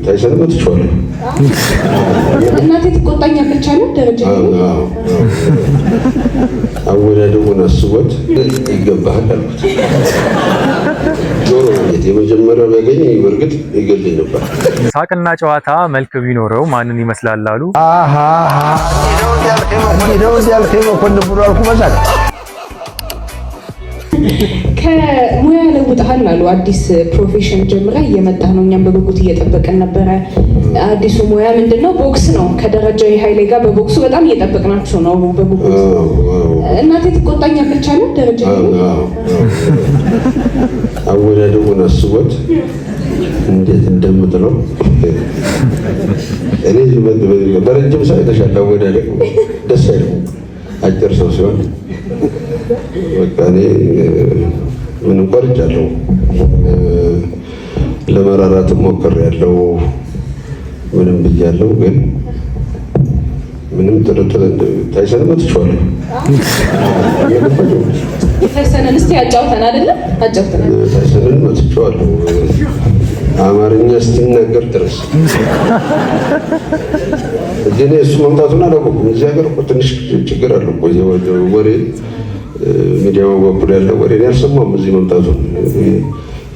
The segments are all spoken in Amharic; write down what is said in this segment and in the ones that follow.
ታይሰን መትቼዋለሁ። እናቴ ትቆጣኛለች አለ ደረጀ። አወዳደቁን አስቦት ይገባሃል አልኩት። ጆሮ የመጀመሪያው ቢያገኝ በእርግጥ ይገለኝ ነበር። ሳቅና ጨዋታ መልክ ቢኖረው ማንን ይመስላል አሉ? ከሙያ ለውጠሃል አሉ። አዲስ profession ጀምረህ እየመጣህ ነው። እኛም በጉጉት እየጠበቅን ነበረ። አዲሱ ሙያ ምንድን ነው? ቦክስ ነው። ከደረጀ ኃይሌ ጋር በቦክሱ በጣም እየጠበቅናችሁ ነው በጉጉት። እናቴ ትቆጣኛለች አለ ደረጀ ኃይሌ። አወዳደቁን አስቦት እንዴት እንደምጥለው እኔ በረጅም ሰው የተሻለ አወዳደቅ ደስ አይልም። አጭር ሰው ሲሆን በቃ እኔ ምንም ቆርጫለሁ። ለመራራት ሞክሬያለሁ። ምንም ብያለሁ፣ ግን ምንም ጥርጥር ታይሰን መትቼዋለሁ። ታይሰንን እስቲ አጫውተን አይደለ? አጫውተን። ታይሰንን መትቼዋለሁ አማርኛ እስኪናገር ድረስ። እኔ እሱ መምጣቱን አላወኩም። እዚህ ሀገር እኮ ትንሽ ችግር አለው እኮ ወሬ፣ ሚዲያው በኩል ያለው ወሬ እኔ አልሰማሁም። እዚህ መምጣቱን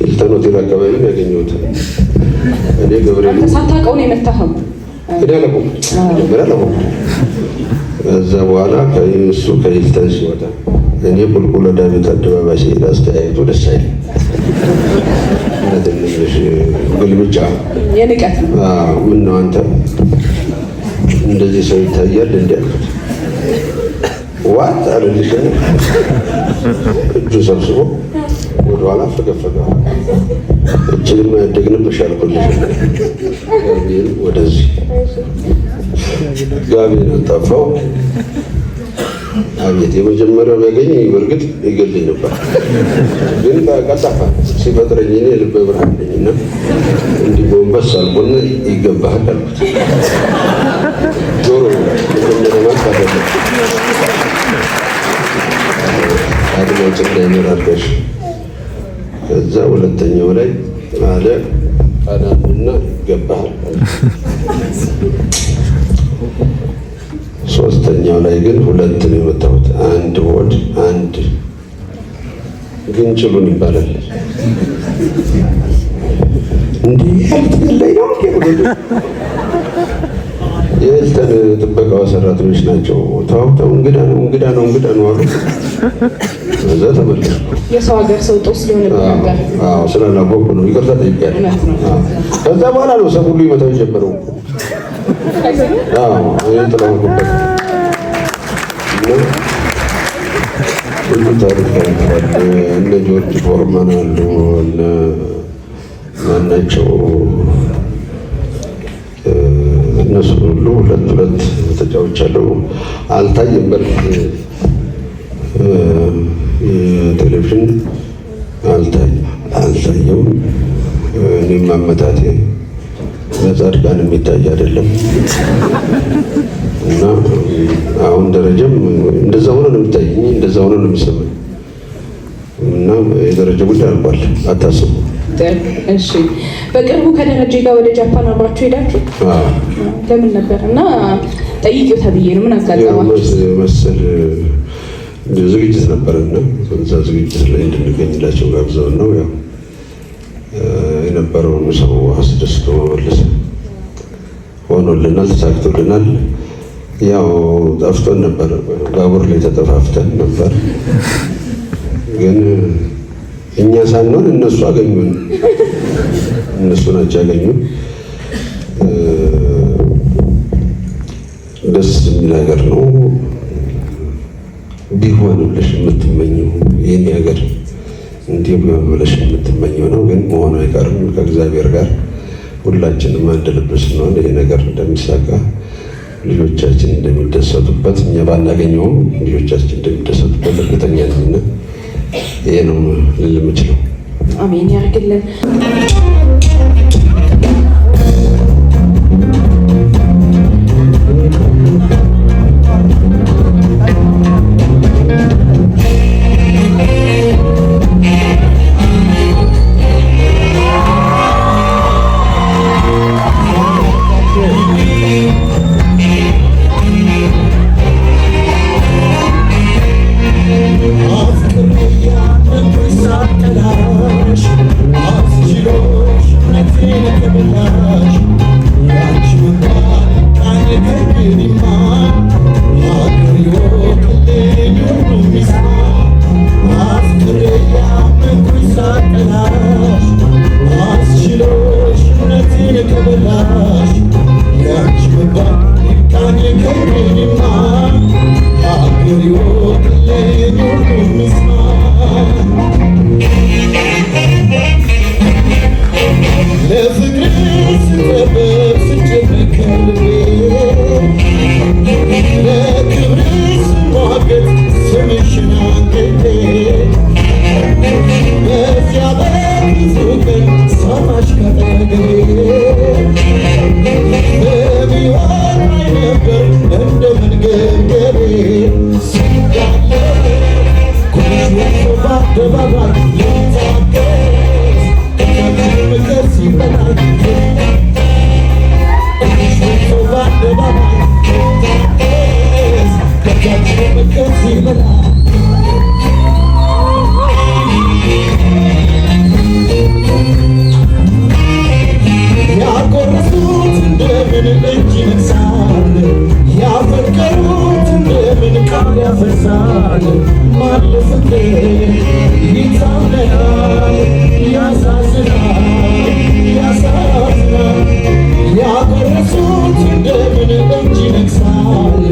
ሂልተን ሆቴል አካባቢ ነው ያገኘሁት። እኔ ገብርኤል ሳታውቀው ነው የመታኸው? እኔ አላወኩም፣ መጀመሪያ አላወኩም። ከዛ በኋላ እሱ ከሂልተን ሲወጣ እኔ ቁልቁል ወደ ቤት አደባባይ ሲሄድ አስተያየቱ ደስ አይልም። ትንሽ ግልምጫ የንቀት ነው። ምን ነው አንተ እንደዚህ ሰው ይታያል እንዲ አልኩት። What አለልሽ፣ እጁ ሰብስቦ ወደኋላ ፈገፈገ። እችንማ ያደግንብሽ አልኩልሽ። ጋቢን ወደዚህ ጋቢን አጣፋው። አቤት የመጀመሪያው ቢያገኝ በእርግጥ ይገለኝ ነበር፣ ግን ቀልጣፋ ሲፈጥረኝ እኔ ልበ ብርሃን ነኝና እንዲህ ጎንበስ አልኩና ይገባሃል አልኩት። ጆሮ መጀመሪያ ማለት አይደለም አድማጭ እንዳይኖር አድርገሽ። ከዛ ሁለተኛው ላይ አለ ቀናና ይገባሃል። ሶስተኛው ላይ ግን ሁለት ነው የመታሁት። አንድ ሆድ አንድ ግንጭሉን ይባላል። እንዲህ ያልትገለኝ ነው እንዴ? የሂልተን ጥበቃው ሰራተኞች ናቸው። ተው ተው፣ እንግዳ ነው እንግዳ ነው እንግዳ ነው አሉ። እዛ ተመለስኩ። የሰው ሀገር ሰው ጦስ ሊሆንብህ ነበር። አዎ ስላላወቅኩ ነው፣ ይቅርታ ጠይቄያለሁ። ከዛ በኋላ ነው ሰው ሁሉ ይመታው የጀመረው። አዎ እኔ ጥላሁን ጉበት ብዙ ታሪክ ታሪኳል። እነ ጆርጅ ፎርማን አሉ፣ እነ ማናቸው እነሱ ሁሉ ሁለት ሁለት ተጫውቻለሁ። አልታየም፣ በእርግጥ ቴሌቪዥን አልታየም። እኔም አመታቴ ለጻድቃን የሚታይ አይደለም እና አሁን ደረጀም እንደዛ ሆኖ ነው የሚታየኝ፣ እንደዛ ሆኖ ነው የሚሰማኝ እና የደረጀ ጉዳይ አልቋል፣ አታስቡ። እሺ፣ በቅርቡ ከደረጀ ጋር ወደ ጃፓን አብራችሁ ሄዳችሁ ለምን ነበር? እና ጠይቂው ተብዬ ነው። ምን አጋጠማችሁ? መሰል ዝግጅት ነበርና እዛ ዝግጅት ላይ እንድንገኝላቸው ጋብዘውን ነው። ያው የነበረውን ሰው አስደስቶ መመለስ ሆኖልናል፣ ተሳክቶልናል። ያው ጠፍቶን ነበር፣ ባቡር ላይ ተጠፋፍተን ነበር። ግን እኛ ሳንሆን እነሱ አገኙን፣ እነሱ ናቸው ያገኙን። ደስ የሚል ሀገር ነው። ቢሆን ብለሽ የምትመኘው የኔ ሀገር እንዲህ ቢሆን ብለሽ የምትመኘው ነው። ግን መሆኑ አይቀርም። ከእግዚአብሔር ጋር ሁላችንም አንድ ልብ ስንሆን ይሄ ነገር እንደሚሳካ፣ ልጆቻችን እንደሚደሰቱበት፣ እኛ ባናገኘውም ልጆቻችን እንደሚደሰቱበት እርግጠኛ ነኝና ይሄ ነው ልል የምችለው። አሜን ያርግልን። ከበላሽ ያንቺ መባል ቃኝ ከእንግዲህማ ሀገር ይወቅልኝ ሁሉም ይስማ አፍቅሬ ያመንኩሽ ሳጠላሽ አስችሎሽ እምነቴን ከበላሽ ያንቺ መባል ይብቃኝ ከእንግዲህማ ሀገር ይወቅልኝ ሁሉም ይስማ። ለፍቅርሽ ስጠበብ ስጨነቅ ከልቤ ለክብርሽ ስሟገት ስምሽን አንግቤ በዚያ በክፉ ቀን ሳጣሽ ካጠገቤ በሚወጣኝ ነበር እንደ መንገብገቤ ሲጋለጥ ጉድሽ ወጥቶ በአደባባይ ልታገስ ከዛችንም ከዚህ በላይ ጉድሽ ወጥቶ በአደባባይ ልታገስ ከዛችንም ከዚህ በላይ። ያጎረሱት እንደምን እጅ ይነክሳል፣ ያፈቀሩት እንደምን ቃል ያፈርሳል። ማን ለፍቅር ይታመናል? ያሳዝናል፣ ያሳዝናል። ያጎረሱት እንደምን እጅ ይነክሳል፣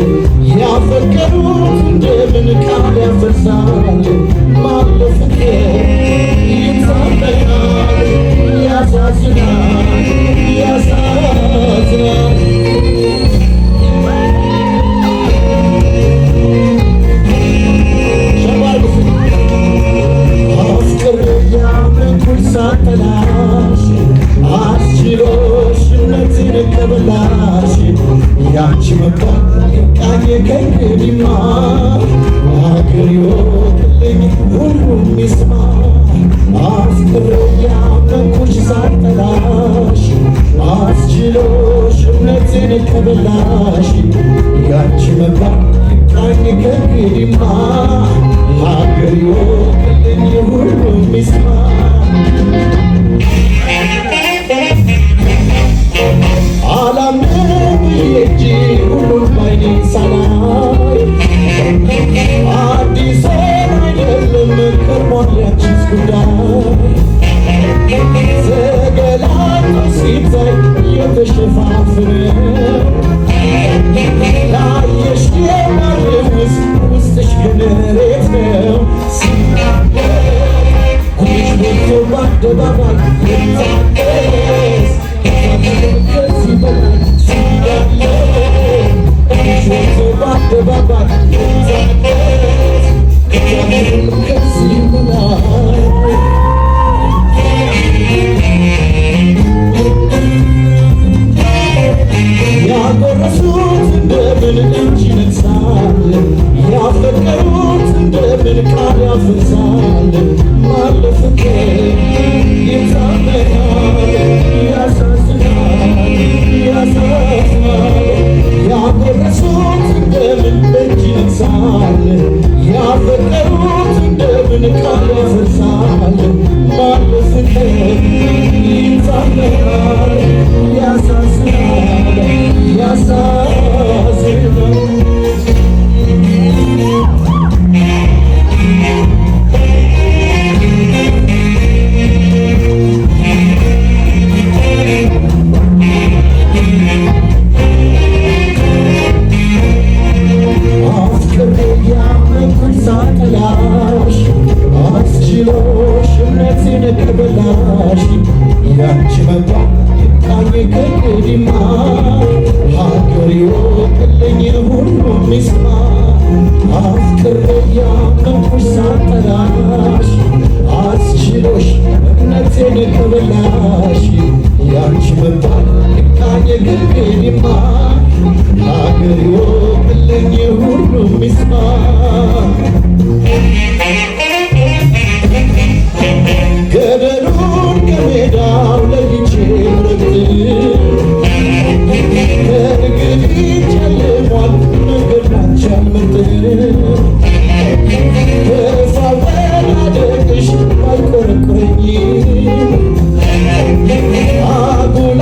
ያፈቀሩት እንደምን ቃል ያፈርሳል። ማን ለፍቅር ይታመናል? ያሳዝናል፣ ያሳዝናል። አፍቅሬ ያመንኩሽ ሳጠላሽ አስችሎሽ እምነቴን ከበላሽ ያንቺ መባል ይብቃኝ ከእንግዲህማ አገር ይወቅልኝ ሁሉም ይስማ አፍቅሬ ያመንኩሽ ሳጠላሽ አስችሎሽ እምነቴን ከበላሽ ያንቺ መባል ይብቃኝ ከእንግዲህማ ሀገር ይወቅልኝ ሁሉም ይስማ። አላምንም ብዬ እንጂ ሁሉን ባይኔ ሳላይ አዲስ አይደለም ከርሟል ያንቺስ ጉዳይ ተገላልጦ ሲታይ የተሸፋፈነ ላየሽ የማርውስ ውስጥሽ ግን ሬት ነው ሲናገር ጉድሽ ወጥቶ በአደባባይ ይታገስ ከዚህ በላይ ሲጋለጥ ጉድሽ ወጥቶ በአደባባይ ይታገስ ከዚህ በላይ። ያጎረሱት እንደምን እጅ ይነክሳል፣ ያፈቀሩት እንደምን ቃል ያፈርሳል። ማን ለፍቅር ይታመናል? ያሳዝናል፣ ያሳዝናል። ያጎረሱት እንደምን እጅ ይነክሳል፣ ያፈቀሩት እንደምን ቃል ያፈርሳል። ማን ለፍቅር ይታመናል? ያሳዝናል፣ ያሳዝናል። አፍቅሬ ያመንኩሽ ሳጠላሽ አስችሎሽ እምነቴን ከበላሽ ያንቺ መባል ይብቃኝ ከእንግዲህማ ሀገር ይወቅልኝ ሁሉም ይስማ አፍቅሬ ያመንኩሽ ሳጠላሽ አስችሎሽ እምነቴን ከበላሽ ያንቺ መባል ይብቃኝ ከእንግዲህማ ሀገር ይወቅልኝ ሁሉም ይስማ። ገደሉን ከሜዳው ለይቼ ረግጥ ከእንግዲህ ጨልሟል መንገድ ላንቺ አልመርጥም ክፉ አወዳደቅሽ ባይቆረቁረኝም አጉል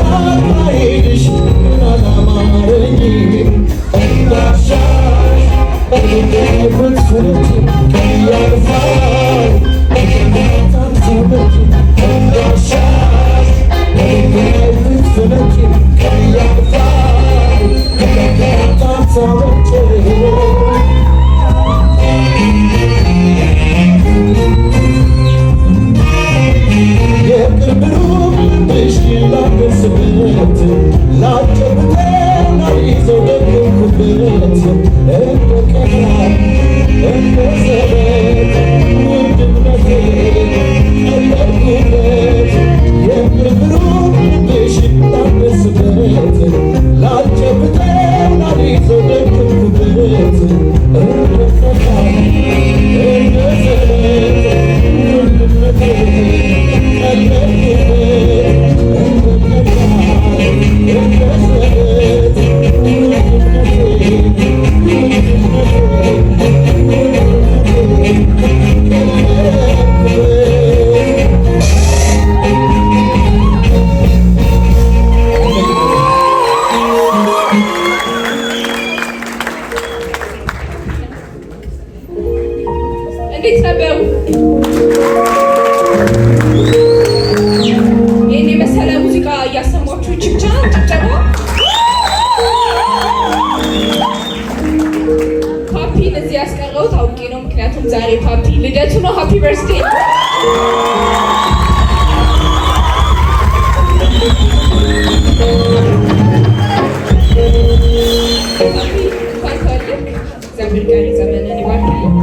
ላጨብጠው ላልይዘው ደከምኩበት እንደ ቀላል እንደ ዘበት ውድነቴ ቀለድኩበት የምርምሩን ልብሽን ላነስበት ላልጨብጠው ላልይዘው ደከምኩበት እንደ ቀላል እንደ ዘበት ውድነቴ ቀለድኩበት እንደ ቀላል እንደ ዘበት ውድነቴ ውድነቴ ውድነቴ ቀለድኩበት። እንዴት ነበሩ? ይህን የመሰለ ሙዚቃ እያሰማችሁ ጭብጨባ ጭብጨባ። ፓፒን እዚህ ያስቀረሁት አውቄ ነው። ምክንያቱም ዛሬ ፓፒ ልደቱ ነው። Happy birthday። ፓፒ፣ እንኳን ተወለድክ። እግዚአብሔር ቀሪ ዘመንን ይባርክልን።